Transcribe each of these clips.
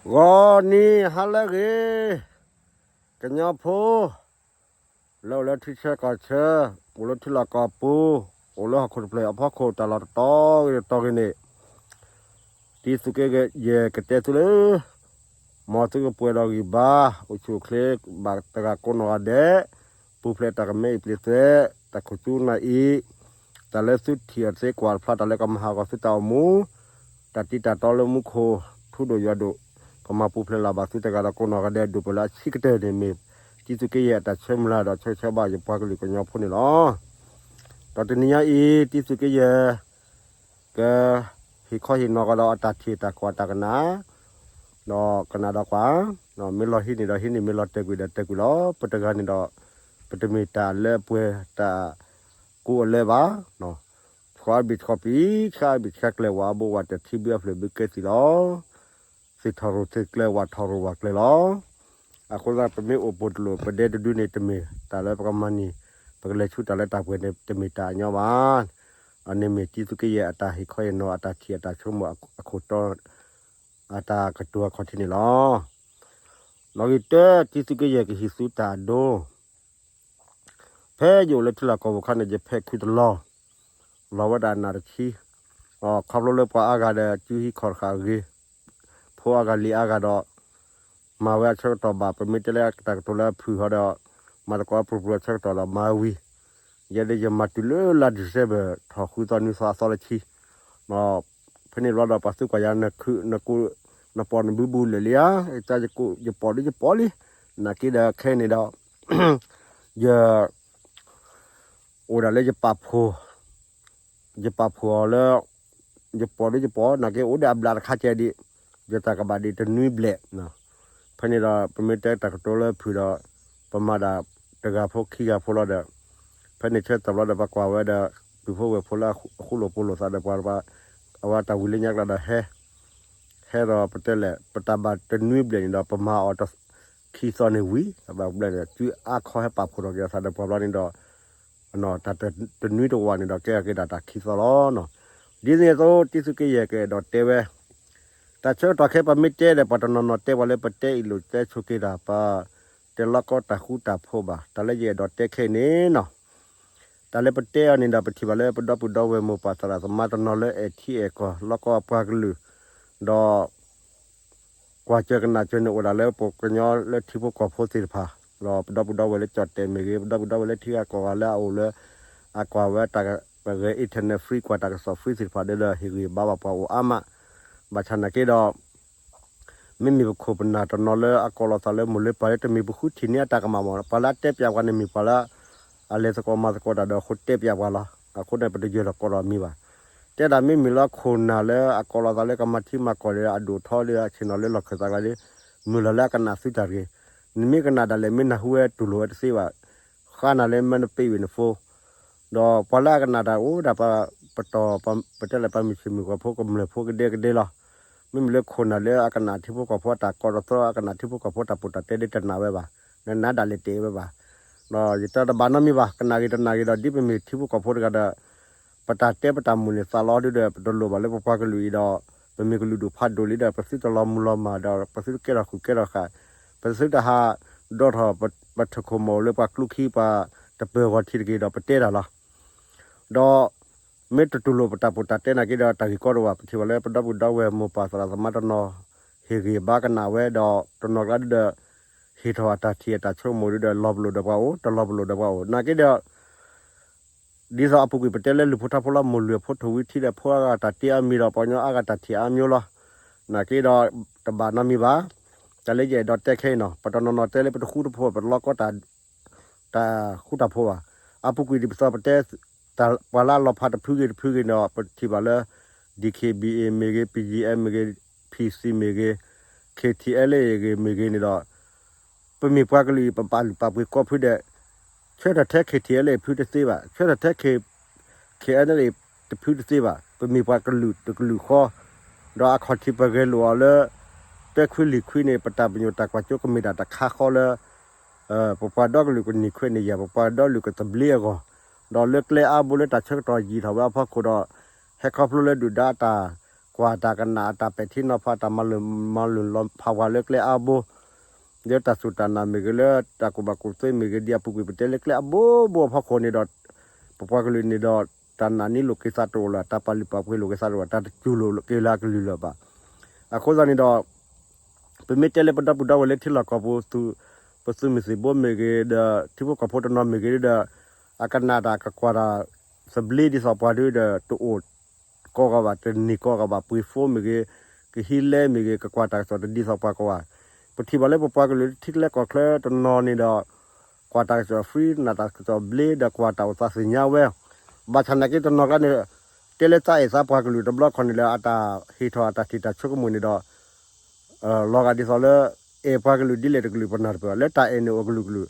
ဂီၤနံၤဟါလၢအဂ့ၤ, ကညီဖိ လၢအိၣ်လၢထံဆၢကီၢ်ဆၢ, အိၣ်လၢထံလီၢ်ကီၢ်ပူၤ, အိၣ်လၢဟီၣ်ခိၣ်တဖျၢၣ်အဖီခိၣ် တၢ်လီၢ်တတီၤဂ့ၤတတီၤဂ့ၤန့ၣ်, တံၤသုးက့ယဲၢ်ကတဲသုလၢ မ်သုကပှဲၤဒီးဂံၢ်ဘါ, အိၣ်ဆူၣ်အိၣ်ချ့ဘၣ်တဂၤကိးနီၢ်ဂၤဒဲး, ပူၤဖျဲးတၢ်ကမၢအံၤပျ့ၤသွဲ, တၢ်ခိၣ်ကၠူနၢ်အံၤ, တၢ်လၢသုထံၣ်အီၤသ့ကွၢ်တဖျါ, တၢ်လၢကမၤဟးဂီၤသုတၢ်အိၣ်မူ, တၢ်တံၤတၢ်တီလၢမူခိၣ်, ထူဒိၣ်ယွၤဒိၣ်, ကမၤပူၤဖျဲးလၢ်ဘၣ်သုတဂၤဒီးကိးနီၢ်ဂၤဒဲး, ဒိၣ်ပှဲၤလၢအဆံးကတၢၢ်န့ၣ်မ့ၢ် တံၤသုးက့ယဲၢ်အတၢ်ဆၢမုၢ်လၢ်ဒီးဆၢဂ့ၤဆၢဝါဘၣ်ယပှၤကလုာ်ကညီဖိန့ၣ်လီၤ. ဒီးတနံၤညါအံၤ တံၤသုးက့ယဲၢ် က ဟ့ၣ်ခီဟ့ၣ်နီၤကဒီးအတၢ်ထံၣ်တၢ်ကွၢ်တၢ်ကနၣ်, ဒီးကနၣ်ဒီးကွၢ်, မ့ၢ်လီၤဟံးန့ၣ်ဒီးဟံးန့ၣ်, မ့ၢ်လီၤတဲာ်ကွံာ်ဒီးတဲာ်ကွံာ်လီၤ. ပတဂၤန့ၣ်ဒီး ပတမ့ၢ်တၢ်လၢအပှဲၤတၢ်ကိးအလၢဘၣ်, ဆှီဘ့ၣ်ဆှီပံၤ, ဆှါဘ့ၣ်ဆှါကျဲၤ, ဝးဘိဝးတထံဘုအဖျၢၣ်ဘုကဲသံၣ်လီၤ. သ့ၣ်ထီၣ်ရိၣ်သ့ၣ်ကျဲၤ, ဝးထီၣ်ရိၣ်ဝးကျဲၤလီၤ. အဃိသတး ပမ့ၢ်အိၣ်ပိၣ်တလိၣ် ပဒဲတဒုန့ၣ် တမ့ၢ်တၢ်လၢပကမၤန့ၢ်, ပကလဲၤဆူတၢ်လၢတၢ်ပှဲၤန့ၣ် တမ့ၢ်တၢ်အညီဘၣ်. အန့ၣ်မ့ၢ်တံၤသုးက့ယဲၢ်အတၢ်ဟ့ၣ်ခီဟ့ၣ်နီၤ, အတၢ်ထံၣ်အတၢ်ဆိကမိၣ်အခိၣ်တီ, အတၢ်ကတိၤအခီၣ်ထံးန့ၣ်လီၤ. နီၣ်ဂံၢ်တၢ, တံၤသုးက့ယဲၢ်ကဟ့ၣ်သုတၢ်အဒိ ဖဲယအိၣ်လၢထံလီၢ်ကီၢ်ပူၤအခါန့ၣ် ယဖဲးခုတလီၤ, လီၤဝဲဒၣ်နၣ်တဆံ, ခီဖျိလၢပှၤအါဂၤဒီး စုဟံးခီၣ်တဃာ်အဂ့ၤ, ဖိအါဂၤလံၤအါဂၤဒီး မၤဝဲအဆၢကတီၢ်ဘၣ်, ပမ့ၢ်တဲလၢတၢ်ကတိၤလၢအဖုၣ်ဟီဒီး မၤသကိးပျိပျိအဆၢကတီၢ်ဒီးမၤဝံၤ, ယဲဒၣ်ယမၤတုၤလၢလါ December ထီၣ်ဃုသီနွံသီအသီလၢဆံ, ဖဲန့ၣ်ဘျီဒီး ပှၤသံကွၢ်ယၤ နခု, နကိး, နပိာ်နဘုဘူလၢာ်လံဧါ, ယကိး, ယပိာ်ဒ်ယပိာ်လံ, နာ်က့ဒီးခဲအံၤန့ၣ်ဒီး ယ အိၣ်ဒၣ်လၢယပာ်ဖှိၣ်, ယပာ်ဖှိၣ်အီၤလၢ ယပိာ်ဒ်ယပိာ်, နာ်က့အိၣ်ဒီးအဘျးတခါကဲဒံး, ယတၢ်ကဘၣ်ဒံးတနွံဘျဲၣ်, ဖဲန့ၣ်ဒီး ပမ့ၢ်တဲတၢ်ကတိၤလၢဖုၣ်ဒီး ပမၤဒၣ်တဂၤဖိခံဂၤဖိလီၤဒီး ဖဲန့ၣ်ဆၢကတီၢ်ဘျီဒီး ပကွၢ်ဝဲဒီး ပုၢ်ဖိဝဲၢ်ဖိလၢအဃိလိာ်ဖိးလိာ်သးဒီးပှၤ, အဝဲတၢ်ဝံၤလၢညါကျါဒီးဟဲ, ဟဲဒီးပတဲလဲၣ် ပတၢ်ဘၣ်တနွံဘျဲၣ်န့ၣ်ဒီး ပမၤအီၤခံသီန့ၣ်ဝံၤ, ဘၣ်ဘျဲၣ်န့ၣ် စုအါခီဟဲပာ်ဖှိၣ်ထီၣ်က့ၤအသးဒီးပှၤဘျီန့ၣ်ဒီး တၢ်တနွံတဝာ်န့ၣ်ဒီး ကဲထီၣ်က့ၤဒၣ်တၢ်ခံသီလီၤ. ဒ်န့ၣ်အသိး တံၤသုးက့ယဲၢ်ကအဲၣ်ဒိးတဲဝဲ, တၢ်ဆၢကတီၢ်ခဲအံၤ ပမ့ၢ်တဲဒီး ပှၤတနီၤနီၤတဲပှၤလၢပတဲအံၤလိာ်တဲဆိးက့ၤတၢ် ပတလီၤကီတၢ်ဃူတၢ်ဖိးဘၣ်. တၢ်လၢယအဲၣ်ဒိးတဲခဲအံၤန့ၣ်နီၤ, တၢ်လၢပတဲအီၤန့ၣ်ဒီး ပထံၣ်ဘၣ်လၢပဒီပုၢ်ဒီဝဲၢ်မိၢ်ပၢ်သရၣ်သမါတနီၤလၢအဲၣ်ထံအဲၣ်ကီၢ် လီၤကီအပှၤကလုာ်, ဒီး ကွၢ်စၢၤကနၣ်စၢၤန့ၣ် အိၣ်ဒၣ်လၢပကညီလၢထံဖိကီၢ်ဖိသ့ၣ်တဖၣ်, ဒီးပဒီပုၢ်ဒီဝဲၢ်လၢကၠီၣ်တဲာ်မ့ၢ်ဂ့ၤ, ပဒီပုၢ်ဒီဝဲၢ်လၢထံဂၤကီၢ်ဂၤလၢအအိၣ်လၢ အကွၢ်ဝဲတၢ်ပဂဲၤ internet free ကွၢ်တၢ်ကစီၣ် free သ့ၣ်တဖၣ်ဒီး ဟ့ၣ်ဂံၢ်ဘါဘၣ်ပှၤအိၣ်အါမး, ဘၣ်ဆၣ်နာ်က့ဒီး မ့မ့ၢ်ပခိၣ်ပနၢ်တနီၤလၢအကိးလီၤသးလၢမိၢ်လၢပၢ်လၢ တမ့ၢ်ပဃုထံၣ်န့ၢ်အတၢ်ကမၣ်မး, ပှၤလၢအတဲပၠးပှၤန့ၣ်မ့ၢ်ပှၤလၢ အလဲၤသကိးမၤသကိးတၢ်ဒီးအဃိတဲပၠးပှၤလီၤ. အဃိန့ၣ် ပတယၢၤလီၤကိးဒီးမံၤဘၣ်. တဲဒၣ်မ့မ့ၢ်လၢခိၣ်နၢ်လၢအကိးလီၤသးလၢကမၤထံမၤကီၢ်ဒီး အဒိၣ်ထီလၢအဆ့ၣ်နီၤလၢလီၢ်ခၢၣ်သးကျါဒီး မုၢ်လီၤလၢအကနၣ်သုတၢ်တဂ့ၤ. နမ့ၢ်ကနၣ်ဒၣ်လဲာ် မ့ၢ်နၢ်ဟူဝဲတူၢ်လိာ်ဝဲတသ့ဘၣ်. ဃါနၤလၢမ့ၢ်နပ့းဝံၤနဖိ ဒီးပှၤလၢအကနၣ်တၢ်အိၣ်ဒၣ်ပတီၢ် ပတဲလၢပှၤမုၢ်ဆ့ၣ်မုၢ်ဂီၤဖိ ကမျၢၢ်ဖိကဒဲကဒဲလီၤ. မ့မ့ၢ်လၢခိၣ်နၢ်လၢအကနၣ်ထံဖိကီၢ်ဖိအတၢ်ကီတသီ အကနၣ်ထံဖိကီၢ်ဖိတၢ်ပိာ်တၢ်တဲဒီးတနာ်ဝဲဘၣ်, နနၢ်ဒၣ်လဲာ်တဲဝဲဘၣ်. ဒီးယတဲတဘၣ်နီတမံၤဘၣ်, ကနၣ်ဂ့ၤတနာ်ဂ့ၤဒီး ဒ်ပမ့ၢ်ထံဖိကီၢ်ဖိတဂၤဒီး ပတၢ်တဲပတၢ်မုာ်န့ၣ်သးလီဒုဒီး ပတလိၣ်ဘၣ်လၢပပှၤကလုာ်အံၤဒီး ပမ့ၢ်ကလုာ်ဒူၣ်ဖးဒိၣ်လံဒီး ပသုတလီၤမုၢ်လီၤမၢ်ဒီး ပသုတကဲထီၣ်ဃုာ်ကဲထီၣ်ဃာ်, ပသုတဟးဒိးထီၣ် ပထိၣ်ခိၣ်မီၢ်လၢပှၤကျိခံပှၤတပၢၤဂီၤထံးတဂ့ၤဒီး ပတဲတၢ်လီၤ. ဒီး မ့ၢ်တတူၢ်လိာ်ပတၢ်ပိာ်တၢ်တဲနာ်က့ဒီး တၢ်ဂ့ၢ်ကီတအိၣ်ဘၣ်. ပထံၣ်ဘၣ်လၢပဒီပုၢ်ဒီဝဲၢ်မိၢ်ပၢ်သရၣ်သမါတနီၤ ဟ့ၣ်ဂံၢ်ဘါကနၣ်ဝဲဒီး တနီၤကျါဒုဒီး ဟ့ၣ်ထီၣ်အတၢ်ထံၣ်အတၢ်ဆိကမိၣ်ဒုဒီး လီၤပလိာ်ဒီးပှၤအိၣ် တလီၤပလိာ်ဒီးပှၤအိၣ် နာ်က့ဒီး ဒ်သိးအပူၤကွံာ်ပတဲလၢလူၢ်ဖိထါဖိလၢ မိၢ်လုၢ်အဖိထိၣ်ဝံၤထံဒီး ဖိအါဂၤတၢ်တဲအါမံၤဒီး ပှၤကညီအါဂၤတၢ်ထံၣ်အါမျိုးလီၤ. နာ်က့ဒီး တဘၣ်နီတမံၤဘၣ်. တၢ်လၢယအဲၣ်ဒိးတဲခဲအံၤနီၤ ပတနီၤနီၤတဲလၢပတဃူတဖိး ပတလီၤကီတၢ် တၢ်ဃူတၢ်ဖိးဘၣ်. အပူၤကွံာ်ဒ်ပသီပတဲ ပှၤလၢအလီၤဖးတဖုဂ့ၤတဖုဂ့ၤန့ၣ်ဒီး ပထံၣ်ဘၣ်လၢ ဒံၣ်ခ့ၣ်ဘံၣ်အ့ၣ်မ့ၢ်ဂ့ၤ, ပယံၣ်အဲၣ်မ့ၢ်ဂ့ၤ, ဖံၣ်သံၣ်မ့ၢ်ဂ့ၤ, ခ့ၣ်ထံၣ်အဲလ်အ့ၣ်ဂ့ၤမ့ၢ်ဂ့ၤန့ၣ်ဒီး ပမ့ၢ်ပှၤကလုာ်အံၤ ပပာ်လုၢ်ပာ်ပှ့ၤကိးဖုဒဲး, ဆၢထၢၣ်ထဲ ခ့ၣ်ထံၣ်အဲလ်အ့ၣ် ဖုတသ့ဘၣ်, ဆၢထၢၣ်ထဲ ခ့ၣ် ခ့ၣ်အဲလ်အ့ၣ် တဖုတသ့ဘၣ်. ပမ့ၢ်ပှၤကလုာ်တကလုာ်ဃီ, ဒီးအခီၣ်ထံးပဂဲၤလိာ်အီၤလၢ တၢခွံလံၤခွံန့ၣ် ပတၢ်ပညိၣ်တၢ်ကွၢ်စိကမ့ၢ်ဒၣ်တခါဃီလၢ ပပှၤဒီကလုာ်ကန့ၢ်ခွဲးန့ၢ်ယာ် ပပှၤဒီကလုာ်ကသဘျ့အဂီၢ်, ဒီးလၢကျဲအါဘိလၢတၢ်ဆၢကတီၢ်ယံာ်ထီၣ်ဝဲအဖီခိၣ်ဒီး ဟဲခီဖျိလၢဒုၣ်ဒါအတၢ် ကွၢ်တၢ်ကနၣ်အတၢ်ပဲာ်ထံနီၤဖး တၢ်မၤလိာ်မၤလိာ်လီၤဖးပှၤလၢကျဲအါဘိ, လၢတၢ်စူၢ်တၢ်နာ်မ့ၢ်ဂ့ၤ လၢတၢ်ကူၣ်ဘၣ်ကူၣ်သ့မ့ၢ်ဂ့ၤ ဒ်အပူၤကွံာ်ပတဲလၢကျဲအါဘိဘိအဖီခိၣ်န့ၣ်ဒီး ပပှၤကလုာ်န့ၣ်ဒီး တၢ်နာ်န့ၢ်လိာ်က့ၤသးတအိၣ်လၢၤ တၢ်ပာ်လုၢ်ပာ်ပှ့ၤလိာ်က့ၤသးတအိၣ် တၢ်တစူၢ်လိာ်က့ၤလၢအကလုၢ်လၢၤဘၣ်. အဃိသတးန့ၣ်ဒီး ပမ့ၢ်တဲလၢပဒီပုၢ်ဒီဝဲၢ်လၢထံလီၢ်ကီၢ်ပူၤ ပသုးမုၢ်သံၣ်ဘိမ့ၢ်ဂ့ၤဒီး ထံဖိကီၢ်ဖိတနီၤမ့ၢ်ဂ့ၤဒီး အကနၣ်တၢ်ကကွၢ်တၢ်သဘျ့ဒ်သိးပှၤဒီး တအိၣ်ကီးဂၤဘၣ် တန့ၢ်ကီးဂၤဘၣ် ပှ့ၤဖိမ့ၢ်ဂ့ၤ ကဟံးလဲမ့ၢ်ဂ့ၤ ကကွၢ်တၢ်ကစီၣ်တဒ်သိးပှၤကိးဂၤ, ပထံၣ်ဘၣ်လၢပပှၤကလုာ်လၢထံကျဲကီၢ်ချၢတနီၤန့ၣ်ဒီး ကွၢ်တၢ်ကစီၣ် free နာ်တၢ်ကစီၣ်ဘျ့ဒီးကွၢ်တၢ်အိၣ်သးသ့ၣ်ညါဝဲ, ဘၣ်ဆၣ်နာ်က့တနီၤကျါန့ၣ် တဲလၢသးအဲၣ်သးပှၤကလုာ်တဘျီခီန့ၣ်လၢအတၢ်ဟ့ၣ်ထီၣ်အတၢ်ထံၣ်တၢ်ဆိကမိၣ်န့ၣ်ဒီး လီၤဂာ်ဒ်သိးလၢ အဲၣ်ပှၤကလုာ်ဒ်လဲၣ်တကလုာ်ပနၢ်တပၢၢ်ဘၣ် လၢတၢ်အဲၣ်န့ၣ်အိၣ်ကလုာ်ကလုာ်,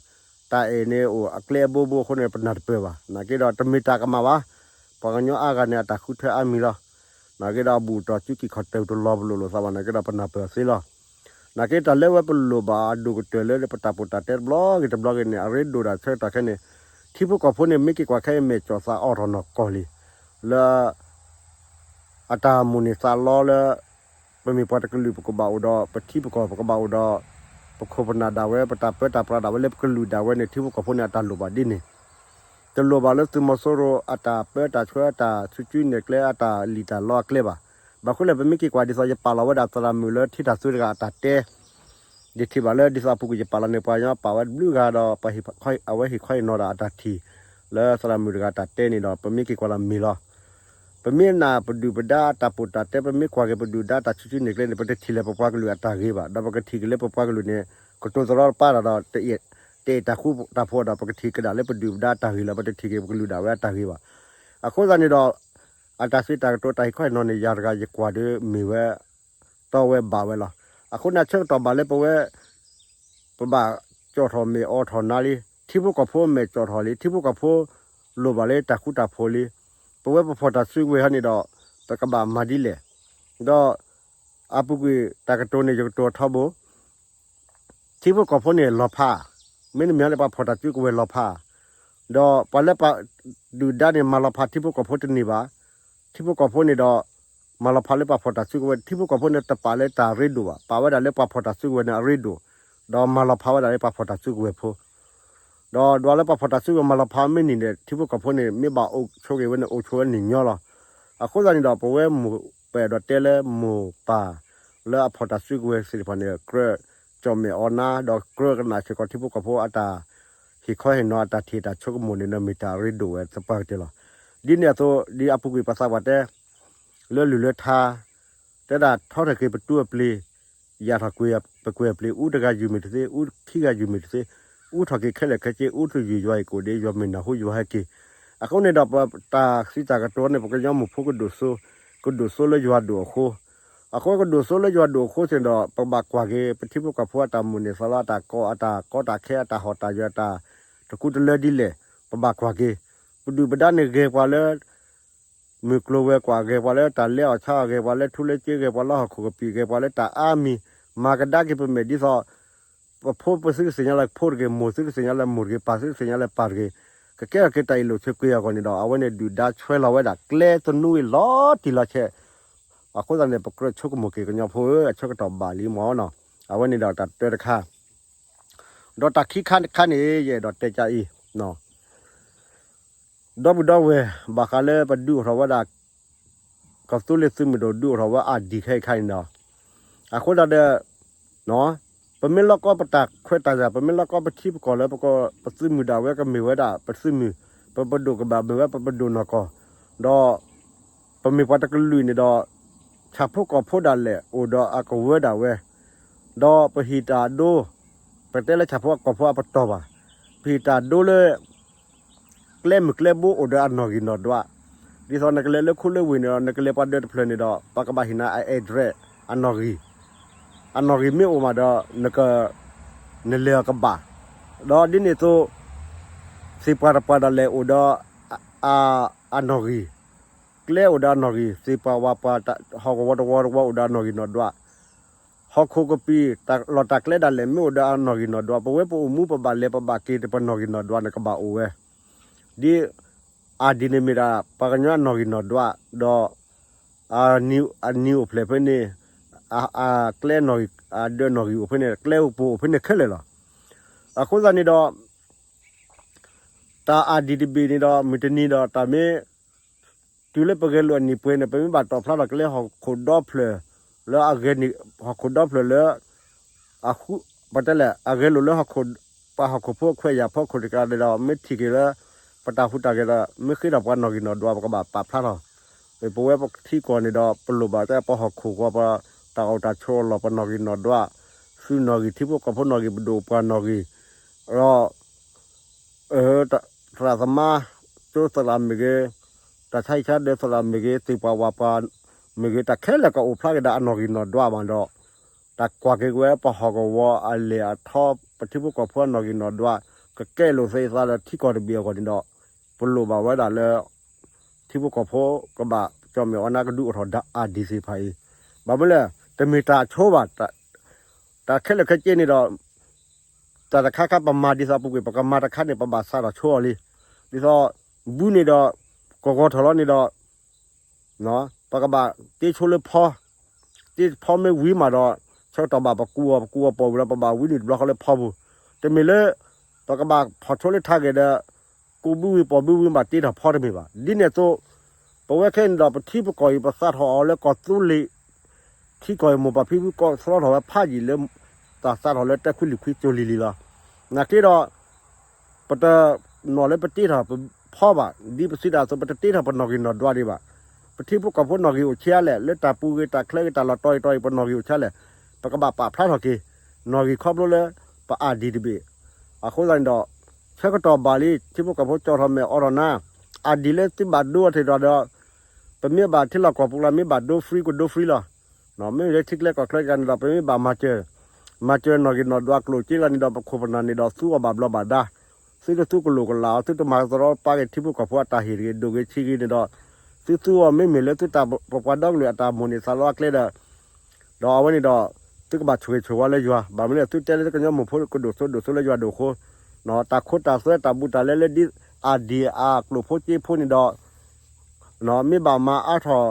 တၢ်အဲၣ်န့ၣ်အိၣ်အကျဲအဘိဘိအဃိန့ၣ် ပနၢ်တပၢၢ်ဘၣ်. နာ်က့ဒီးတမ့ၢ်တၢ်ကမၣ်ဘၣ်, ပှၤကညီအါဂၤန့ၣ် အတၢ်ဃုထၢအါမံၤလီၤ. နာ်က့ဒီးအဘူၣ်တီၢ်စုကံၢ်ခီၣ်တၢၢ်တလီၤပလိာ်လိာ်သးဘၣ် နာ်က့ဒီးပနၢ်ပၢၢ်သ့လီၤ. နာ်က့တၢ်လၢဝဲပလိၣ်ဘၣ်အဒိၣ်ကတၢၢ်လၢပတၢ်ပီးတၢ်တဲတဘျီဂ့ၤတဘျီဂ့ၤန့ၣ် အရ့ဒိၣ်ဒၣ်ဆၢကတီၢ်ခဲအံၤန့ၣ် ထံဖိကီၢ်ဖိန့ၣ် မ့ၢ်က့ၤကွၢ်ခဲအံၤ မဲာ်ကၠီၣ်သးအိးထီၣ်နီၢ်ကီၢ်လံ. လၢ အတၢ်မိၣ်န့ၢ်သးလီလၢ ပမ့ၢ်ပှၤတကလုာ် ပကဘၣ်အိၣ်ဒီး ပထံပကီၢ် ပကဘၣ်အိၣ်ဒီး ပခိၣ်ပနၢ်ဒၣ်ဝဲ ပတၢ်ပၢတၢ်ပြးဒၣ်ဝဲလၢပကလုာ်ဒၣ်ဝဲန့ၣ် ထံဖိကီၢ်ဖိန့ၣ် အတၢ်လိၣ်ဘၣ်ဒ်န့ၣ် တလိၣ်ဘၣ်လၢသုးမီၤစိရိၤအတၢ်ပၢတၢ်ဆှၢ အတၢ်ဆူၣ်ဆူၣ်နဲၣ်ကျဲ အတၢ်လံၣ်တၢ်လီအကျဲဘၣ်. ဘၣ်ဃိလဲၣ် ပမ့ၢ်က့ၤကွၢ်ဒ်သိး ယပာ်လီၤဝဲဒၣ်သရၣ်မုၣ်လၢထံတၢ်သုတဂၤအတၢ်တဲ ယထံၣ်ဘၣ်လၢဒ်သိးအပူၤကွံာ်ယပာ်လီၤန့ၣ် ပှၤကညီပာ်ဝဲတဘျုးဂၤဒီး ပှၤအဝဲဟ့ၣ်ခီဟ့ၣ်နီၤဒၣ်အတၢ်ထံၣ် လၢသရၣ်မုၣ်တဂၤတၢ်တဲန့ၣ်ဒီး ပမ့ၢ်က့ၤကွၢ်လီၤမ့ၢ်လီၤ. ပမ့ၢ်နာ်ပဒုၣ်ပဒါတၢ်ပီးတၢ်တဲ ပမ့ၢ်ကွၢ်က့ၤပဒုၣ်ဒါတၢ်ဆူၣ်ဆူၣ်နဲၣ်ကျဲန့ၣ် ပတထံၣ်လၢပပှၤကလုာ်အတၢ်ဂ့ၤဘၣ် ဒီးပကထံၣ်က့ၤလၢပပှၤကလုာ်န့ၣ် ကတိၤသရီတပါတၢ်ဒီး တအဲၣ်တၢ်ဃူတၢ်ဖိးဒီး ပကထံၣ်က့ၤဒၣ်လၢပဒုၣ်ပဒါအတၢ်ဂ့ၤလီၤ ပတထံၣ်က့ၤပကလုာ်ဒၣ်ဝဲအတၢ်ဂ့ၤဘၣ်. အဃိသတးန့ၣ်ဒီး အတၢ်စံးတၢ်ကတိၤတၢ်ဟ့ၣ်ခီဟ့ၣ်နီၤန့ၣ် ယၤတဂၤယကွၢ်ဒီးမ့ၢ်ဝဲ တီဝဲဘၣ်ဝဲလီၤ. အဃိန့ၣ်အဆၢကတီၢ်ဘၣ်လၢပဝဲ ပဘၣ်ကၠီၣ်ထီၣ်မဲာ်အိးထီၣ်နါလံ, ထံဖိကီၢ်ဖိမဲာ်ကၠီၣ်ထီၣ်လံ, ထံဖိကီၢ်ဖိ လိၣ်ဘၣ်လၢတၢ်ဃူတၢ်ဖိးလံ, ပဝဲပဖီၣ်တၢ်စုကဝဲၤဟီန့ၣ်ဒီး ပကဘၣ်မၤဒ်လဲၣ်. ဒီး အပူၤကွံာ်တၢ်ကတိၤန့ၣ် ယကတိၤထီဘိ ထံဖိကီၢ်ဖိန့ၣ်လီၤဖး, မ့တမ့ၢ်လၢပှၤဖီၣ်တၢ်စုကဝဲၤလီၤဖး, ဒီးပှၤလၢပှၤဒုၣ်ဒါန့ၣ် မၤလီၤဖးထံဖိကီၢ်ဖိတန့ၢ်ဘၣ်, ထံဖိကီၢ်ဖိန့ၣ်ဒီး မၤလီၤဖးလၢပှၤဖီၣ်တၢ်စုကဝဲၤ, ထံဖိကီၢ်ဖိန့ၣ်တပာ်လၢတၢ်ရ့ဒိၣ်ဘၣ်, ပာ်ဝဲဒၣ်လၢပှၤဖီၣ်တၢ်စုကဝဲၤန့ၣ်အရ့ဒိၣ်, ဒီးမၤလီၤဖးဝဲဒၣ်လၢပှၤဖီၣ်တၢ်စုကဝဲၤဖိ ဒီးဒွးလၢပှၤဖီၣ်တၢ်စုကဝဲၤမၤလီၤဖးမ့ၢ်န့ၣ်န့ၣ် ထံဖိကီၢ်ဖိန့ၣ် မ့ၢ်ဘၣ်အိၣ်ဆိးက့ၤဝဲန့ၣ် အိၣ်ဆိးဝဲန့ၣ်ညီလီၤ. အဃိသတးန့ၣ်ဒီး ပဝဲမိၢ်ပအဲၣ်ဒိးတဲလၢမိၢ်ပၢ်လၢအဖီၣ်တၢ်စုကဝဲၤသ့ၣ်တဖၣ်န့ၣ် ကြၢးကၠီၣ်မဲာ်အိးနါ ဒီးကြၢးကနၣ်စ့ၢ်ကီးထံဖိကီၢ်ဖိအတၢ်ဟ့ၣ်ခီဟ့ၣ်နီၤအတၢ်ထံၣ်တၢ်ဆိကမိၣ်န့ၣ် မ့ၢ်တၢ်ရ့ဒိၣ်ဝဲသပှၢ်ကတၢၢ်လီၤ. ဒ်န့ၣ်အသိး ဒ်အပူၤကွံာ်ပသးပှၢ်တဲ လၢလုၢ်လၢထါ တဲဒၣ်ထီထီၣ်က့ၤပတူၢ်အပျ့ၤ, ယာ်ထီၣ်ကွံာ်ပကွဲၤအပျ့ၤ, အူတဂၤယုၢ်မ့ၢ်တသ့, အူခံဂၤယုၢ်မ့ၢ်တသ့, အူထီၣ်က့ၤခဲလၢာ်ခဲဆ့, အူတယုၢ်ယွၤအံၤကအိၣ်ဒ့, ယွၤမ့ၢ်နၢ်ဟူယွၤဟဲက့ၤ. အဃိန့ၣ်ဒီး ပတၢ်စံးတၢ်ကတိၤန့ၣ် ပကညီမုၢ်ဖိကဒိၣ်စိ, ကဒိၣ်စိလၢယွၤဒိၣ်အဃိ, အဃိကဒိၣ်စိလၢယွၤဒိၣ်အဃိသ့ၣ်ဒီး ပဘၣ်ကွၢ်က့ၤ ပထံဖိကီၢ်ဖိအတၢ်မိၣ်န့ၢ်သးလီ အတၢ်ကီတၢ်ခဲ အတၢ်ဟီၣ်တၢ်ယွၤ တၢ်တကူတလၢဒ်လဲၣ် ပဘၣ်ကွၢ်က့ၤ. ပဒုၣ်ပဒါန့ၣ်ဂဲၤပှၤလၢ မုၢ်ကျိၤဝဲၤကွာ် ဂဲၤပှၤလၢတၢ်လဲအီၣ်ဆါအီၣ် ဂဲၤပှၤလၢထူလၢစ့ ဂဲၤပှၤလၢဟီၣ်ခိၣ်ကပံာ် ဂဲၤပှၤလၢတၢ်အါမံၤ, မၤကဒါက့ၤပမဲာ်ဒ်သိး ပဖိပသုကသ့ၣ်ညါလၢဖိတဂ့ၤ, မိၢ်သုကသ့ၣ်ညါလၢမိၢ်တဂ့ၤ, ပၢ်သုကသ့ၣ်ညါလၢပၢ်တဂ့ၤ, ကကဲထီၣ်က့ၤတၢ်အ့ၣ်လိာ်ဆိးကွံာ်အဂီၢ်န့ၣ်ဒီး အဝဲန့ၣ်ဒုၣ်ဒါဆွဲလီၤဝဲဒၣ်ကျဲသနူအံၤလီၤတံၢ်လီၤဆဲး. အဃိသတးန့ၣ် ပကြၢးဆိကမိၣ်က့ၤကညီဖိဧၢ, အဆၢကတီၢ်ဘၣ်လံမၢ်နီၤ. အဝဲန့ၣ်ဒီးတၢ်တၢတခါ ဒီးတၢ်ခံခါတခါန့ၣ် ယအဲၣ်ဒိးတဲကအံၤ ဒီပုၢ်ဒီဝဲၢ် ဘၣ်ဃးလၢပဒုးအိၣ်ထီၣ်ဝဲဒၣ် ကီၢ်သူလ့ၤသုးမုၢ်ဒိၣ်ဒုးအိၣ်ထီၣ်ဝဲအါဒံးခဲအံၤခါန့ၣ်ဒီး အဃိသတးဒီး ပမ့ၢ်လိၣ်ကီးပတၢ်ခွဲးတၢ်ယာ် ပမ့ၢ်လိၣ်ကီးပထံပကီၢ်လၢပကီၢ် ပသုးမုၢ်ဒၣ်ဝဲကမ့ၢ်ဝဲဒၣ်ပသုးမုၢ် ပပဒိၣ်ကဘၣ်မ့ၢ်ဝဲပပဒိၣ်နီၢ်ကီၢ် ဒီး ပမ့ၢ်ပှၤတကလုာ်န့ၣ်ဒီး ဆၣ်ဖိကီၢ်ဖိဒၣ်လဲာ်အိၣ်ဒီးအကဝၢဒၣ်ဝဲ ဒီးပဟံၣ်တၢ်ဒိ ပတဲလၢဆၣ်ဖိကီၢ်ဖိအပတီၢ်ဘၣ်, ပဟံၣ်တၢ်ဒိလၢ ကျဲမုၢ်ကျဲဘိအိၣ်ဒီးအနီၣ်ဂံၢ်နီၣ်ဒွး, ဒ်သိးနကလဲၤလၢခူလၢဝ့ၢ်န့ၣ်ဒီး နကလဲၤပှၤဒၢးတဖျၢၣ်န့ၣ်ဒီး ပှၤကဘၣ်ဟ့ၣ်နၤအ address အနီၣ်ဂံၢ်, အနီၣ်ဂံၢ်မ့ၢ်အိၣ်မးဒီး နက နလဲၤအီၤကဘၣ်, ဒီးဒ်န့ၣ်အသိး သ့ၣ်ပှၢ်တပှၢ်ဒၣ်လဲာ်အိၣ်ဒီး အ အနီၣ်ဂံၢ်, ကျဲအိၣ်ဒီးအနီၣ်ဂံၢ်, သ့ၣ်ပှၢ်ဝၣ်ပှၢ် ဟီၣ်ကဝီၤတဝီတဝီအိၣ်ဒီးအနီၣ်ဂံၢ်နီၣ်ဒွး, ဟီၣ်ခိၣ်ကပံာ် လီၤတၢ်ကျဲဒၣ်လဲာ်မ့ၢ်အိၣ်ဒီးအနီၣ်ဂံၢ်နီၣ်ဒွး, ပဝဲပအိၣ်မူပဘၣ်လဲၤပဘၣ်က့ၤတပနီၣ်ဂံၢ်နီၣ်ဒွးန့ၣ်ကဘၣ်အိၣ်ဝဲ, ဒ် IDန့ၣ်မ့ၢ်ဒၣ် ပှၤကညီအနီၣ်ဂံၢ်နီၣ်ဒွး, ဒီး အနံၤအိၣ်ဖျဲၣ်ဖဲန့ၣ်, အကျဲနီၣ်ဂံၢ် အဒၢးနီၣ်ဂံၢ်အိၣ်ဖဲန့ၣ် ကျဲအိၣ်ပိာ်အိၣ်ဖဲန့ၣ်ခဲလၢာ်လီၤ. အဃိသတးန့ၣ်ဒီး တၢ်အၣ်ဒံၣ်တဘ့ၣ်န့ၣ်ဒီး မုၢ်တနံၤဒီးတၢ်မ့ၢ် တုၤလၢပဂဲၤလိာ်အနံၣ်ပှဲၤန့ၣ် ပမ့ၢ်ဘၣ်တီၣ်ဖျါထီၣ်ကလဲၤဟီၣ်ခိၣ်ဒီဖျၢၣ် လၢအဂဲၤန့ၣ် ဟီၣ်ခိၣ်ဒီဖျၢၣ်လၢ အဃု ပတဲလဲၣ် အဂဲၤလိာ်လၢ ပှၤဟီၣ်ခိၣ်ဖိခွဲးယာ်ဖိခိၣ်တကးန့ၣ်ဒီး မ့ၢ်ထံၣ်က့ၤလၢ ပတၢ်ဟူးတၢ်ဂဲၤဒီး မ့ၢ်ဃ့ထီၣ်ပှၤနီၣ်ဂံၢ်နီၣ်ဒွး ပကဘၣ်ပာ်ဖျါထီၣ်. ပဝဲပထံကီၢ်န့ၣ်ဒီး ပလိၣ်ဘၣ်တၢ်ပှၤဟီၣ်ခိၣ်ကီၢ် ပတၢ်အိၣ်တၢ်ဆိးအလီၢ် ပနီၣ်ဂံၢ်နီၣ်ဒွး, သုးနီၣ်ဂံၢ် ထံဖိကီၢ်ဖိနီၣ်ဂံၢ် ပဒိၣ်ပှၤနီၣ်ဂံၢ် ဒီး သရၣ်သမါ ကၠိသရၣ်မ့ၢ်ဂ့ၤ, တၢ်ဆါဟံၣ်ဆါဒၢးသရၣ်မ့ၢ်ဂ့ၤ, သ့ၣ်ပှၢ်ဝၣ်ပှၢ်မ့ၢ်ဂ့ၤ, တၢ်ခဲလၢာ်ကအိၣ်ဖျါက့ၤဒီးအနီၣ်ဂံၢ်နီၣ်ဒွးမးဒီး တၢ်ကွၢ်က့ၤဝဲပဟီၣ်ကဝီၤအလဲၢ်အထီ ပထံဖိကီၢ်ဖိအနီၣ်ဂံၢ်နီၣ်ဒွး ကကဲလိာ်သ့သးဒီးထံကီၢ်တဘ့ၣ်အဂီၢ်န့ၣ်ဒီး ပလိၣ်ဘၣ်ဝဲဒၣ်လၢ ထံဖိကီၢ်ဖိကဘၣ်ကၠီၣ်မဲာ်အီၣ်နါကဒုးအိၣ်ထီၣ်အၣ်ဒံၣ်သ့ၣ်တဖၣ်အံၤ, ဘၣ်မနုၤလဲၣ် တမ့ၢ်တၢ်ဆိဘၣ်, တၢ်ခဲလၢာ်ခဲဆ့န့ၣ်ဒီး တၢ်တခါခါပမၤဒ်သိးပူၤကွံာ် ပကမၤတခါန့ၣ် ပဘၣ်စးထီၣ်ဆိအီၤလံ. ဒ်သိး ဘုန့ၣ်ဒီး ကဂီၤထီၣ်လီၤန့ၣ်ဒီး ပကဘၣ်တ့ဆိလၢဖီ, တ့ဖီမ့ၢ်ဝံၤမးဒီး ဆၢကတီၢ်ဘၣ်ပကူအီၤ ပကူအီၤပိာ်ဝံၤဒီး ပဘၣ်ဝံနုာ်တဘျီဃီလၢဖီပူၤ, တမ့ၢ်လၢ ပကဘၣ်ဖီၣ်ဆိလၢထးဂဲၤဒီး ကူဘုဝံၤပိာ်ဘုဝံၤဘၣ်တ့ထီၣ်ဖီတမ့ၢ်ဘၣ်. ဒ်န့ၣ်အသိး ပဝဲခဲအံၤန့ၣ်ဒီး ပထံပကီၢ်အံၤ ပသးထီၣ်အီၤလၢကီၢ်သူလ့ၤ ထံကီၢ်အံၤ မိၢ်ပၢ်ဖံဖုကီၢ်သရီထီၣ်ဝဲဖးယံာ်လၢ တၢ်သးထီၣ်လၢတၢခွံလံာ်ခွံကၠိလံၤလံၤလီၤ. နာ်က့ဒီး ပတနီၣ်လၢပတ့ထီၣ်ပဖီဘၣ်, ဒ်ပစံးတၢ်အသိး ပတတ့ထီၣ်ပနီၣ်ဂံၢ်နီၣ်ဒွးဒံးဘၣ်. ပထံဖိကီၢ်ဖိနီၣ်ဂံၢ်အိၣ်ဆံးအါလဲၣ်, လၢတၢ်ပူၤဂ့ၤ တၢ်ချၢဂ့ၤ တၢ်လီၢ်တီၤဂ့ၤတီၤဂ့ၤ ပနီၣ်ဂံၢ်အိၣ်ဆံးအါလဲၣ်, ပကဘၣ်ပာ်ဖျါထီၣ်က့ၤ နီၣ်ဂံၢ်ခီဖျိလၢ ပအၣ်ဒံၣ်တဘ့ၣ်. အဃိသတးန့ၣ်ဒီး ဆၢကတီၢ်ဘၣ်လံ ထံဖိကီၢ်ဖိကၠီၣ်ထီၣ်မဲာ်အိးထီၣ်နါ, အၣ်ဒံၣ်လၢသုဘၣ်ဒိအီၤတ့ၢ်ဒီး ပမ့ၢ်ဘၣ်ထံလီၢ်ကီၢ်ပူၤလီၤ မ့ၢ်ဘၣ်ဒိ free ကဒိ free လီၤ. မ့မ့ၢ်လၢထံကျဲကီၢ်ချၢကန့ၣ်ဒီး ပမ့ၢ်ဘၣ်မၤစၢၤ, မၤစၢၤနီၣ်ဂံၢ်နီၣ်ဒွးကျိၣ်စ့လီၤန့ၣ်ဒီး ပခိၣ်ပနၢ်န့ၣ်ဒီး သူအီၤဘၣ်ဘျီးဘၣ်ဒါ, သုတသူကလိာ်ကလာ်အီၤ သုတမၤသရီပာ်က့ၤထံဖိကီၢ်ဖိအတၢ်ဟ့ၣ်တဂ့ၤ ဒိၣ်ဂ့ၤဆံးဂ့ၤန့ၣ်ဒီး သုသူအီၤ မ့မ့ၢ်လၢသုတၢ်ပပှၤဒီကလုာ်အတၢ်မိၣ်န့ၢ်သးလီအကျဲဒီး ဒီးအဝဲန့ၣ်ဒီး သုကဘၣ်ဆိၣ်ဂ့ၤဆိၣ်ဝါလၢယွၤ, ဘၣ်မနုၤလဲၣ် သုတဲလၢသုကညီမိၢ်ဖိကဒိၣ်စိဒိၣ်စိလၢယွၤဒိၣ်အဃိ, တၢ်ခိတၢ်သွဲတၢ်ဘူးတၢ်လဲလၢဒ်အၣ်ဒံၣ်အကျိၣ်ဖိစ့ဖိန့ၣ်ဒီး မ့ၢ်ဘၣ်မၤအါထီၣ်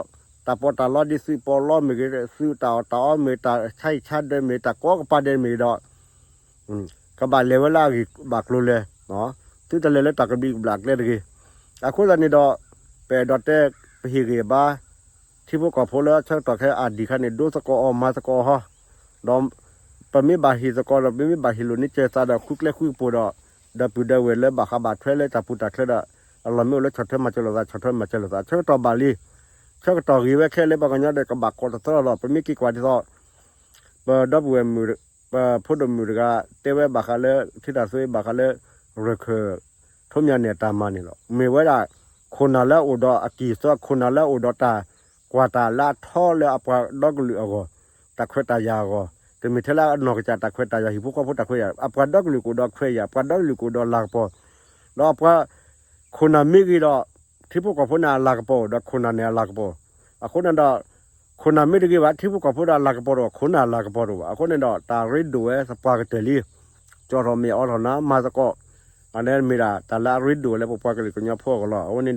တၢ်ပီးတၢ်လီဒ်သုးပီးလီမ့ၢ်ဂ့ၤ, သုးတၢ်အီၣ်တၢ်အီမ့ၢ်ဂ့ၤ, တၢ်ဆါဟံၣ်ဆါဒၢးမ့ၢ်ဂ့ၤ, တၢ်ကိးကပၤဒဲးမ့ၢ်ဂ့ၤဒီး ကဘၣ်လဲၤဝဲလၢအဂ့ၢ်ဘၣ်ကျိၤလဲၤ, သုတလဲၤလၢတၢ်ကဘျံးကဘျၣ်ကျဲတဂ့ၤ. အဃိသတးန့ၣ်ဒီး ပအဲၣ်ဒိးတဲ ပဟ့ၣ်ဂံၢ်ဘါ ထံဖိကီၢ်ဖိလၢဆၢကတီၢ်ခဲအံၤ အၣ်ဒံၣ်ခါန့ၣ် ဒိသကိးအီၤမၤသကိးအီၤဟီ, ဒီး ပမ့ၢ်ဘၣ်ဟ့ၣ်သကိးဒီး ပမ့ၢ်ဘၣ်ဟ့ၣ်လိာ်န့ၢ်စၢၤသးဒီး ဃုကျဲဃုကပူၤဒီး ဒီပုၢ်ဒီဝဲၢ်လၢဘၣ်ဃးဘၣ်ထွဲလၢတၢ်ပူၤတၢ်ချၢဒီး အလီၢ်မ့ၢ်အိၣ်လၢဆီၣ်ထွဲမၤစၢၤလိာ်သး ဆီၣ်ထွဲမၤစၢၤလိာ်သး ဆၢကတီၢ်ဘၣ်လံ. ဆၢကတီၢ်ဂ့ၤဝဲခဲလၢာ် ပှၤကညီဒီးကဘၣ်ကိးတသီလီၤ. ပမ့ၢ်က့ၤကွၢ်ဒ်သိး ပဒီပုၢ်ဝဲၢ်မုၣ် ပဖိဒိၣ်မုၣ်တဂၤ တဲဝဲဘၣ်ဃးလၢ ထံတၢ်သွံ ဘၣ်ဃးလၢ ရၢၢ်ခၢၣ် ထိးမၠၣ်န့ၣ်အတၢ်မၤန့ၣ်လီၤ. မ့ၢ်ဝဲဒၣ် ခိၣ်နၢ်လၢအအိၣ်ဒီးအကံၢ်သၢ ခိၣ်နၢ်လၢအအိၣ်ဒီးတၢ်ကွၢ်တၢ်လၢအထီလၢအပှၤဒီကလုာ်အဂီၢ် တၢ်ခွဲးတၢ်ယာ်အဂီၢ် တမ့ၢ်ထဲလၢအနီၢ်ကစၢ်တၢ်ခွဲးတၢ်ယာ် ဟံၣ်ဖိဃီဖိတၢ်ခွဲးယာ် အပှၤဒီကလုာ်ကအိၣ်ဒီးခွဲးယာ် အပှၤဒီကလုာ်ကအိၣ်ဒီးလၤကပီၤ ဒီးအပှၤ ခိၣ်နၢ်မ့ၢ်ဂ့ၤဒီး ထံဖိကီၢ်ဖိန့ၣ်အလၤကပီၤအိၣ် ဒီးခိၣ်နၢ်န့ၣ်အလၤကပီၤ အဃိန့ၣ်ဒီး ခိၣ်နၢ်မ့ၢ်တဂ့ၤဘၣ် ထံဖိကီၢ်ဖိဒီးအလၤကပီၤတအိၣ် ခိၣ်နၢ်အလၤကပီၤတအိၣ်ဘၣ်. အဃိန့ၣ်ဒီး တၢ်ရ့ဒိၣ်ဝဲသပှၢ်ကတၢၢ်လံ ကၠီထီၣ်မ့ၢ်အိးထီၣ်နါ မၤသကိး အန့ၣ်မ့ၢ်ဒၣ်တၢ်လၢအရ့ဒိၣ်ဝဲလၢပပှၤကလုာ်ကညီဖိအဂီၢ်လီၤ. အဝဲန့ၣ်ဒီး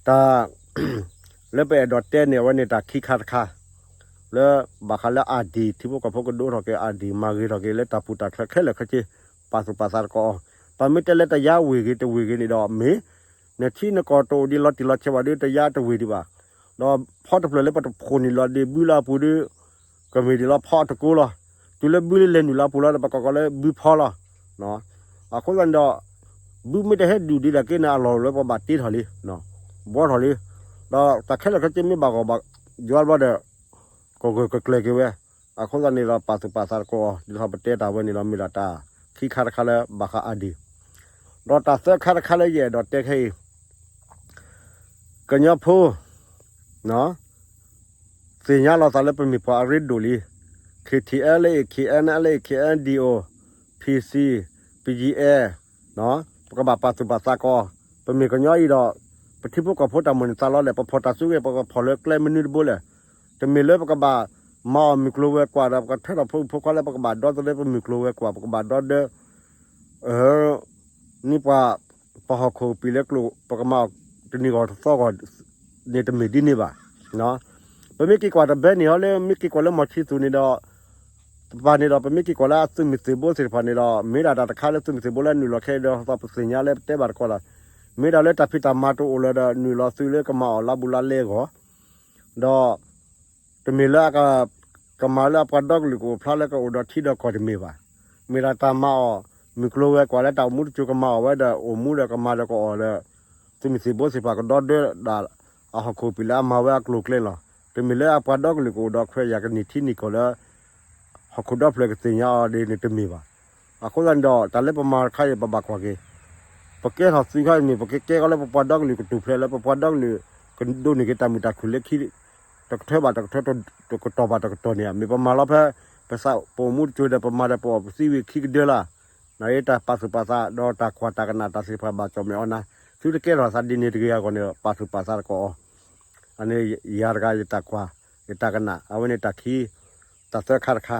တၢ် လၢပအဲၣ်ဒိးတဲန့ၣ် အဝဲန့ၣ်တၢ်ခံခါတခါ လၢဘၣ်ဃးလၢအၣ်ဒံၣ် ထံဖိကီၢ်ဖိကဒိးထီၣ်က့ၤအၣ်ဒံၣ် မၤဂ့ၤထီၣ်က့ၤလၢတၢ်ပူၤတၢ်ချၢခဲလၢာ်ခဲဆ့ ပာ်သူၣ်ပာ်သးသကိးအီၤ ပမ့ၢ်တဲလၢတယါဝ့ၢ်ဂ့ၤတဝ့ၢ်ဂ့ၤန့ၣ်ဒီးမ့ၢ် နထံနကီၢ်တအိၣ်ဒံးလီၤတံၢ်လီၤဆဲးဘၣ်ဒီး တယါတဝ့ၢ်ဒံးဘၣ်. ဒီးဖီတဖျၢၣ်လၢပတဖှိၣ်န့ၢ်လီၤဒံးဘုလၢအပူၤဒီး ကမ့ၢ်ဒံးလီၤဖီအတကိးလီၤ. တုၤလၢဘုလၢလဲၤနုာ်လီၤအပူၤလီၤဒီး ပကိးကီးလၢဘုဖီလီၤ. အဃိသတးန့ၣ်ဒီး ဘုမ့ၢ်တဟဲဒုၣ်ဒံးဒၣ်က့န့ၣ် အလီၢ်အိၣ်လၢပဘၣ်တ့ထီၣ်လံ ဘှီထီၣ်လံ. ဒီးတၢ်ခဲလၢာ်ခဲဆ့မ့ၢ်ဘၣ်ဂီၢ်ဘၣ်ယွၤဘျီဒီး ကဂၢၢ်ကကျၢၤက့ၤဝဲ. အဃိသတးန့ၣ်ဒီး ပာ်သူၣ်ပာ်သးသကိးအီၤ ဒ်သိးပတဲတၢ်ဝဲန့ၣ်လီၤ. မ့ၢ်ဒၣ်တၢ်ခံခါတခါလၢဘၣ်ဃးအၣ်ဒံၣ် ဒီးတၢ်သၢခါတခါလၢယအဲၣ်ဒိးတဲခဲအံၤ ကညီဖိ သ့ၣ်ညါလီၤသးလၢပမ့ၢ်ပှၤအရ့ဒိၣ်လံ. K T L A, K N L A, K N D O, P C, P G L, ပကဘၣ်ပာ်သူၣ်ပာ်သးကီး. ပမ့ၢ်ကညီအံၤဒီး ပထံဖိကီၢ်ဖိတၢ်မိၣ်န့ၢ်သးလီလဲၣ်, ပဖီၣ်တၢ်စုဂ့ၤ ပကဖီၣ်လၢကျဲမနုၤတဘိလဲၣ်. တမ့ၢ်လၢပကဘၣ်မၤအီၣ်မုၢ်ကျိၤဝဲၤကွာ်ဒီး ပကထၢထီၣ်ဖိမုၣ်ဖိခွါလၢပကဘၣ်ဒီသဒၢပမုၢ်ကျိၤဝဲၤကွာ်, ပကဘၣ်ဒီဒၢ န့ၢ်ပှၤ ပဟီၣ်ခိၣ်ပံာ်လၢကျိာ် ပကမၤအီၣ်တနံၤဂီၢ်တသီဂီၢ် န့ၣ်တမ့ၢ်ဒ်န့ၣ်ဘၣ်. ပမ့ၢ်က့ၤကွၢ်တဘဲန့ၣ်ဟီလၢ မ့ၢ်က့ၤကွၢ်လၢမီၤဆံသူးန့ၣ်ဒီး တပၤန့ၣ်ဒီး ပမ့ၢ်က့ၤကွၢ်လၢအသုးမုၢ်သံၣ်ဘိသ့ၣ်တဖၣ်န့ၣ်ဒီး မ့ၢ်ဒၣ်တၢ်တခါလၢသုးမုၢ်သံၣ်ဘိလၢအနုာ်လီၤခဲအံၤဒီး သးပသ့ၣ်ညါလၢပတဲဘၣ်တကီလီၤ. မ့ၢ်ဒၣ်လၢတၢ်ဖံးတၢ်မၤတအိၣ်လၢၤဒီး နုာ်လီၤသုးလၢကမၤအီၣ်လါဘူးလါလဲအဂီၢ် ဒီး တမ့ၢ်လၢ ကမၤလၢအပှၤဒီကလုာ်ကအိၣ်ဖျါလၢကအိၣ်ဒီးထံဒီးကီၢ်တမ့ၢ်ဘၣ်. မ့ၢ်ဒၣ်တၢ်မၤအီၣ် မုၢ်ကျိၤဝဲၤကွာ်လၢတၢ်အိၣ်မူတစိၤကမၤအီၣ်ဝဲဒီးအိၣ်မူဒီးကမၤဒီးကအီၣ်ဒီး သုးမုၢ်သံၣ်ဘိသ့ၣ်တဖၣ်ကဒီဒၢဒၣ် အဟီၣ်ခိၣ်ပံာ်လၢအမၤဝဲအကျိၤအကျဲလီၤ. တမ့ၢ်လၢအပှၤဒီကလုာ်ကအိၣ်ဒီးခွဲးယာ်ကန့ၢ်ထံန့ၢ်ကီၢ်လၢ ဟီၣ်ခိၣ်ဒီဖျၢၣ်ကသ့ၣ်ညါအီၤဒ်န့ၣ်တမ့ၢ်ဘၣ်. အဃိသတးန့ၣ်ဒီး တၢ်လၢပမၤတခါအံၤပဘၣ်ကွၢ်က့ၤ ပကဲထီၣ်သုးခါအံၤမ့ၢ် ပကကဲကီးလၢပပှၤဒီကလုာ်ကတူၢ်ဖျဲးလၢပပှၤဒီကလုာ်ကဒိးန့ၢ်က့ၤတၢ်မုာ်တၢ်ခုၣ်လၢခံ တကထၢဘၣ်တကထၢ တကတီၢ်ဘၣ်တကတီၢ်န့ၣ် မ့ၢ်ပမၤလီၤဖဲ ပသးပအိၣ်မူတစိၤဒီးပမၤဒီးပအီၣ်ပသံဝံၤခံကဒၢလၢ် နတၢ်ပာ်သူၣ်ပာ်သးဒီးတၢ်ကွၢ်တၢ်ကနၣ်တၢ်သ့ၣ်တဖၣ်ဘၣ်ကၠီၣ်မဲာ်အီၤနၤ သုတကဲထီၣ်သးဒ်န့ၣ်တဂ့ၤအဂီၢ်န့ၣ် ပာ်သူၣ်ပာ်သးတကီၢ်အီၤ အန့ၣ်ယၤတဂၤယတၢ်ကွၢ် ယတၢ်ကနၣ် အဝဲန့ၣ်တၢ်ခံ တၢ်သၢခါတခါ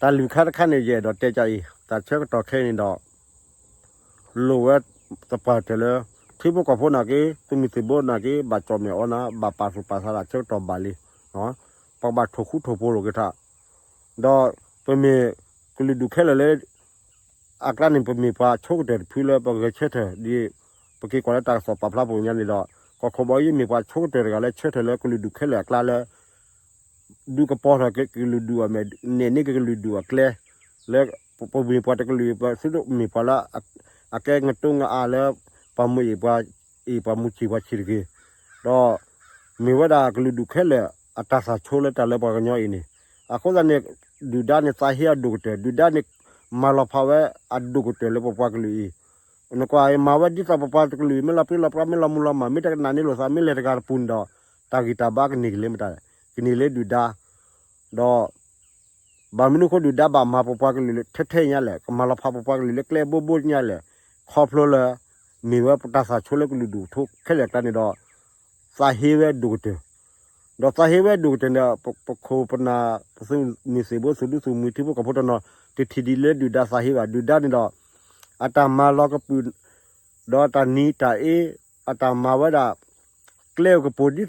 တၢ်လွံၢ်ခါတခါန့ၣ် ယအဲၣ်ဒိးတဲကအံၤ တၢ်ဆၢကတီၢ်ခဲအံၤန့ၣ်ဒီး လိၣ်ဝဲသပှၢ်တၢၢ်လၢ ထံဖိကီၢ်ဖိနာ်က့ သုးမုၢ်သံၣ်ဘိနာ်က့ ဘၣ်ကၠီၣ်မဲာ်အီၤနၤ ဘၣ်ပာ်သူၣ်ပာ်သးတၢ်ဆၢကတီၢ်ဘၣ်လံ ပကဘၣ်ထိၣ်ဃူထိၣ်ဖိးလိာ်က့ၤထီၣ် ဒီးပမ့ၢ်ကလုာ်ဒူၣ်ခဲလၢာ်လၢ အကျါန့ၣ် ပမ့ၢ်ပှၤဆိကတၢၢ်တဖုလၢပဂဲၤဆၢထၢၣ်ဒ် ပက့ၤကွၢ်လၢတၢ်ကစီၣ်ပာ်ဖျါပူၤညါန့ၣ်ဒီး ကီၢ်ခိၣ်ဘီယ့မ့ၢ်ပှၤဆိကတၢၢ်တဂၤလၢဆၢထၢၣ်လၢကလုာ်ဒူၣ်ခဲလၢာ်အကျါလၢ ဒုးကပီၤထီၣ်ကလုာ်ဒူၣ်အမဲာ် နဲၣ်န့ၢ်က့ၤကလုာ်ဒူၣ်အကျဲ လၢ ပမ့ၢ်ပှၤတကလုာ် ပသုတမ့ၢ်ပှၤလၢ အကဲငတိငအါလၢ ပှၤမူအ့ၣ်ပှၤအ့ၣ် ပှၤမူဆံၣ်ပှၤဆံၣ်တဂ့ၤ ဒီး မ့ၢ်ဝဲဒၣ်ကလုာ်ဒူၣ်ခဲလၢာ်အတၢ်သၣ်ဆိလၢတၢ်လၢပှၤကညီအံၤန့ၣ် အဃိသတးန့ၣ် ဒုၣ်ဒါန့ၣ်သးဟ့အဒိၣ်ကတၢၢ် ဒုၣ်ဒါန့ၣ် မၤလီၤဖးဝဲအဒိၣ်ကတၢၢ်လၢပပှၤကလုာ်အံၤ နကွၢ်အံၤ မၤဝဲဒ်သိးပပှၤတကလုာ်အံၤ မ့ၢ်လီၤပြံလီၤပြါ မ့ၢ်လီၤမူလီၤမၢ် မ့ၢ်တကနၣ်န့ၢ်လိာ်သး မ့ၢ်လဲၤတဂၤတပူၤန့ၣ်ဒီး တၢ်ဂံၢ်တၢ်ဘါကန့ၢ်က့ၤလၢမတၤ ကန့ၢ်လၢဒုၣ်ဒါ ဒီး ဘၣ်မနုၤအဃိဒုၣ်ဒါဘၣ်မၤပပှၤကလုာ်လၢထဲထဲညါလဲၣ် ကမၤလီၤဖးပပှၤကလုာ်လၢကျဲဘိဘိညါလဲၣ် ခီဖျိလၢ မ့ၢ်ဝဲပတၢ်သၣ်ဆိလၢကလုာ်ဒူၣ်ထူခဲလၢာ်အကျါန့ၣ်ဒီး သးဟ့ဝဲဒိၣ်ကတၢၢ် ဒီးသးဟ့ဝဲဒိၣ်ကတၢၢ်န့ၣ် ပခိၣ်ပနၢ် ပသုးမုၢ်သံၣ်ဘိ သုးဒူသုးမုၢ် ထံဖိကီၢ်ဖိတနီၤ တထံၣ်ဒ်လၢဒုၣ်ဒါသးဟ့ဘၣ် ဒုၣ်ဒါန့ၣ်ဒီး အတၢ်မၤလီၤကပုာ် ဒီးတၢ်နံၤတၢ်အ့ အတၢ်မၤဝဲဒၣ် ကျဲအိၣ်ကပိာ်ဒ်သိး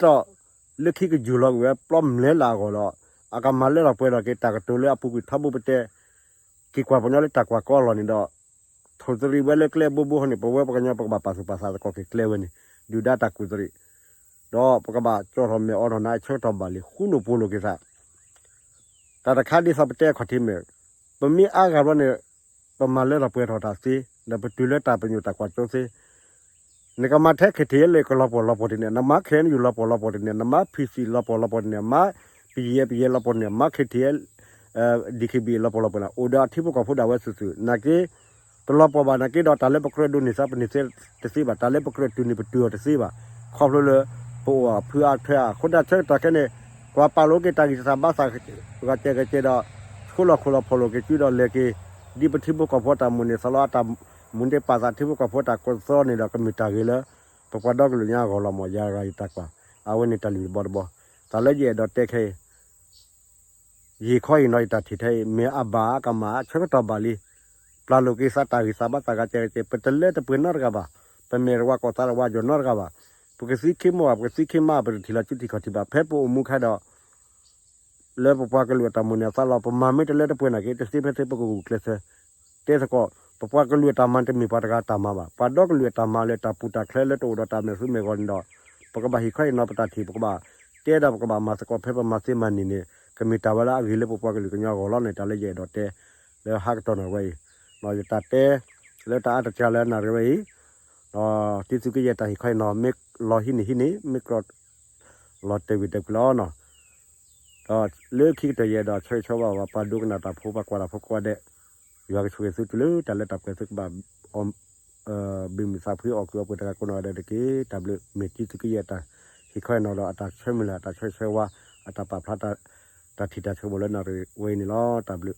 လၢခံကယူၢ်လီၤက့ၤဝဲပျီမဲာ်လးအဂီၢ်ဒီး အကမၤလၢထီၣ်ပှဲၤထီၣ်က့ၤတၢ်ကတိၤလၢအပူၤကွံာ်ထီဘိပတဲ က့ၤကွၢ်ပှၤကညီလၢတၢ်ကွၢ်ကီအလီၢ်န့ၣ်ဒီး ထိၣ်သရံးဝဲလၢကျဲဘိဘိဟီန့ၣ် ပဝဲပှၤကညီပကဘၣ်ပာ်သူၣ်ပာ်သးသကိးက့ၤကျဲဝဲန့ၣ် ဒုၣ်ဒါတၢ်ကူၣ်သရံး ဒီးပကဘၣ်ကၠီၣ်ထီၣ်မဲာ်အိးထီၣ်နၤအဆၢကတီၢ်ဘၣ်လံ ဃူလိာ်ဖိးလိာ်က့ၤသး တၢ်တခါဒ်သိးပတဲအခီၣ်ထံးမ့ၢ် ပမ့ၢ်အါဂၤဘျီန့ၣ် ပမၤလၢထီၣ်ပှဲၤထီၣ်တၢ်သ့ ဒီးပတုၤလၢတၢ်ပညိၣ်တၢ်ကွၢ်စိသ့ နကမၤထဲ ခ့ထံယဲ လၢကလီၤပှီၢ်လီၤပှီၢ်တန့ၣ် နမၤ ခ့ယူၢ် လီၤပှီၢ်လီၤပှီၢ်တန့ၣ် နမၤ ဖံၣ်သံၣ် လီၤပှီၢ်လီၤပှီၢ်တန့ၣ် မၤ ပယဲၢ်ပယဲၢ် လီၤပှီၢ်တန့ၣ် မၤ ခ့ထံယဲ ဒံၣ်ခ့ဘံၣ် လီၤပှီၢ်လီၤပှီၢ်န့ၣ် အိၣ်ဒီးအထံဖိကီၢ်ဖိဒၣ်ဝဲသုးသုး နာ်က့ တလီၤပှီၢ်ဘၣ်နာ်က့ဒီး တၢ်လၢပကြၢးဒိးန့ၢ်သးပန့ၢ်သ့တသ့ဘၣ် တၢ်လၢပကြၢးတုၤန့ၢ်ပတုၤအီၤတသ့ဘၣ် ခီဖျိလၢ ပအိၣ်အဖုအါထွဲအါ အဃိတၢ်ဆၢကတီၢ်ခဲန့ၣ် ကွၢ်ပာ်လိာ်က့ၤတၢ်ဂံၢ်တၢ်ဘါသး ဂၤကဲဂၤကဲဒီး ဆိလီၤခိၣ်လီၤဖီၣ်လိာ်က့ၤစုဒီးလဲၤက့ၤ ဒ်ပထံဖိကီၢ်ဖိတၢ်မိၣ်န့ၢ်သးလီ အတၢ်မူန့ၢ်ပာ်သးထံဖိကီၢ်ဖိတၢ်ကီသီန့ၣ်ဒီး ကမ့ၢ်တၢ်ဂ့ၤလၢ ပပှၤဒီကလုာ်ညါအဂီၢ်လီၤမၢ် ယၤတဂၤယတၢ်ကွၢ် အဝဲန့ၣ်တၢ်လုၢ်တဘီတဘီ တၢ်လၢယအဲၣ်ဒိးတဲခဲအံၤ ယံာ်ခီအံၤနီၤ ယတၢ်ထံၣ်ထဲအံၤ မ့ၢ်အဘၣ်အကမၣ် ဆၢကတီၢ်ဘၣ်လံ. ပျၢ်လိာ်က့ၤသးတၢ်ဂံၢ်သးဘါသးဂၤကဲဂၤကဲ ပတလၢတပှဲၤနီတဂၤဘၣ်. ပမဲာ်တဝါကီၢ်သးတဝါယီၤနီတဂၤဘၣ်. ပကသံခ့မီၢ်ဘၣ် ပကသံခ့မါ ပတထံၣ်လီၤစုထံၣ်ခီၣ်ထံးဘၣ်. ဖဲပအိၣ်မူခဲဒီး လၢပပှၤကလုာ်အတၢ်မိၣ်န့ၢ်အသးလီၤ ပမၤမ့ၢ်တလၢတပှဲၤနာ်က့ တသ့ဖဲသ့ပကဂုာ်ကျဲးစၢး တဲသကိး ပပှၤကလုာ်အတၢ်မၤတမ့ၢ်ပှၤတဂၤအတၢ်မၤဘၣ်. ပှၤဒီကလုာ်အတၢ်မၤလၢတၢ်ပူၤတၢ်ချၢလၢတအိၣ်ဒီးတၢ်မဲာ်သူမဲာ်ဂီၤန့ၣ်ဒီး ပကဘၣ်ဟ့ၣ်ခီဟ့ၣ်နီၤပတၢ်ထံၣ် ပကဘၣ်တဲဒီးပကဘၣ်မၤသကိးဖဲပမၤသ့မၤန့ၢ်န့ၣ် ကမ့ၢ်တၢ်ဝဲလၢအဂ့ၤလၢပပှၤကလုာ်ကညီအဂီၢ်လီၤန့ၣ် တၢ်လၢယအဲၣ်ဒိးတဲ လၢဟးကတီၢ်န့ၣ်ဝဲအံၤ ယတၢ်တဲ လၢတၢ်အါတစှၤလၢနၣ်ရံၣ်ဝဲအံၤ ဒီးတံသုးက့ယဲၢ်တၢ်ဟ့ၣ်ခီဟ့ၣ်နီၤ မ့ၢ်လီၤဟံးန့ၢ်ဟံးန့ၢ် မ့ၢ်ကြီ လီၤတဲာ်ဝံၤတဲာ်ကွံာ်လီၤနီၤ. ဒီးလၢခံကတၢၢ်ယအဲၣ်ဒိးဆၢဂ့ၤဆၢဝါဘၣ် ပှၤဒိကနၣ်တၢ်ဖိ ပှၤကွၢ်တၢ်ဖိကိးဂၤဒဲး ယွၤကဆိၣ်ဂ့ၤသုတုၤလၢတၢ်လၢတၢ်ပှဲၤသုကဘၣ် ဘုၣ်မုာ်သးဖှံအီၣ်ကုးအီပှဲၤတဂၤကိးနီၢ်ဂၤဒဲးတက့ၢ်. တၢ်ဘျုး မ့ၢ်တံသုးက့ယဲၢ်တၢ်ဟ့ၣ်ခီဟ့ၣ်နီၤဒီးအတၢ်ဆၢမုၢ်လၢ် အတၢ်ဆၢဂ့ၤဆၢဝါ အတၢ်ပာ်ဖျါ တၢ်ထံၣ်တၢ်ဆိကမိၣ်လၢနၣ်ရံၣ်ဝဲအံၤန့ၣ်လီၤ. တၢ်ဘျုး